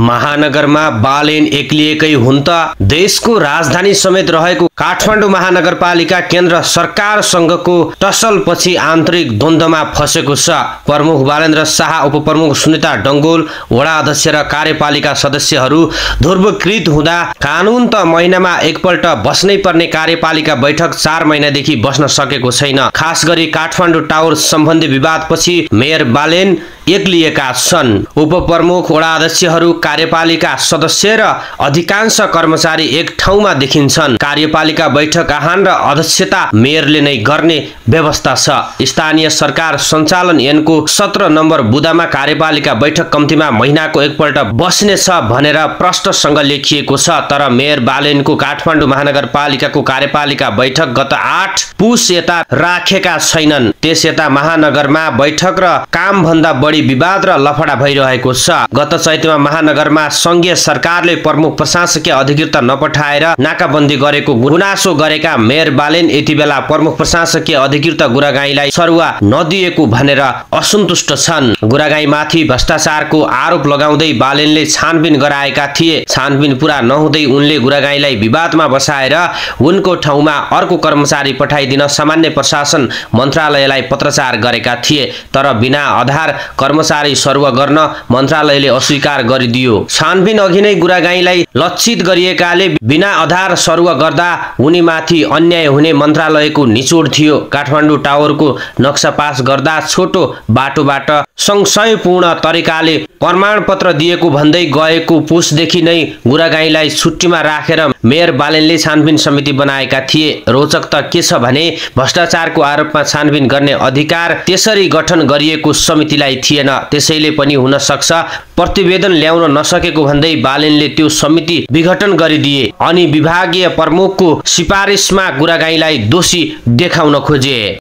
महानगरमा बालेन एक्लिएकै हुन् त। देशको राजधानी समेत रहेको काठमाडौँ महानगरपालिका केन्द्र सरकारसँगको टसलपछि आन्तरिक द्वन्द्वमा फसेको छ। प्रमुख बालेन्द्र शाह, उपप्रमुख सुनिता डङ्गोल, वडा अध्यक्ष र कार्यपालिका सदस्यहरू ध्रुवीकृत हुँदा कानुन त महिनामा एकपल्ट बस्नै पर्ने कार्यपालिका बैठक 4 महिनादेखि बस्न सकेको छैन। खास गरी काठमाडौँ टावर सम्बन्धी विवादपछि मेयर बालेन एक्लिएका छन्। उपप्रमुख, वडा अध्यक्षहरू, कार्यपालिका सदस्य र अधिकांश कर्मचारी एक ठाउँमा देखिन्छन्। कार्यपालिका बैठक आह्वान र अध्यक्षता मेयरले नै गर्ने व्यवस्था छ। स्थानीय सरकार सञ्चालन ऐनको 17 नम्बर बुँदामा कार्यपालिका बैठक कम्तीमा महिनाको एकपल्ट बस्नेछ भनेर प्रष्टसँग लेखिएको छ। तर मेयर बालेनको काठमाडौँ महानगरपालिकाको कार्यपालिका बैठक गत 8 पुस यता राखेका छैनन्। त्यस यता महानगरमा बैठक र कामभन्दा बढी विवाद र लफडा भइरहेको छ। गत चैतमा महानगरमा संघीय सरकारले प्रमुख प्रशासकीय अधिकृत नपठाएर नाकाबन्दी गरेको गुनासो गरेका मेयर बालेन यति बेला प्रमुख प्रशासकीय अधिकृत गुरागाईलाई सरुवा नदिएको भनेर असन्तुष्ट छन्। गुरागाईमाथि भ्रष्टाचारको आरोप लगाउँदै बालेनले छानबिन गराएका थिए। छानबिन पूरा नहुँदै उनले गुरागाईलाई विवादमा बसाएर उनको ठाउँमा अर्को कर्मचारी पठाइदिन सामान्य प्रशासन मन्त्रालयलाई पत्रचार गरेका थिए। तर बिना आधार कर्मचारी सरुवा गर्न मन्त्रालयले अस्वीकार गरिदियो। छानबिन अघि नै गुरागाईलाई लक्षित गरिएकाले बिना आधार सरुवा गर्दा उनीमाथि अन्याय हुने मन्त्रालयको निचोड थियो। काठमाडौँ टावरको नक्सा पास गर्दा छोटो बाटोबाट संशयपूर्ण तरिकाले प्रमाणपत्र दिएको भन्दै गएको पुसदेखि नै गुरागाईलाई छुट्टीमा राखेर मेयर बालेनले छानबिन समिति बनाएका थिए। रोचक त के छ भने भ्रष्टाचारको आरोपमा छानबिन गर्ने अधिकार त्यसरी गठन गरिएको समितिलाई थिएन। त्यसैले पनि हुन सक्छ प्रतिवेदन ल्याउन नसकेको भन्दै बालेनले त्यो समिति विघटन गरिदिए अनि विभागीय प्रमुखको सिफारिसमा गुरागाईलाई दोषी देखाउन खोजे।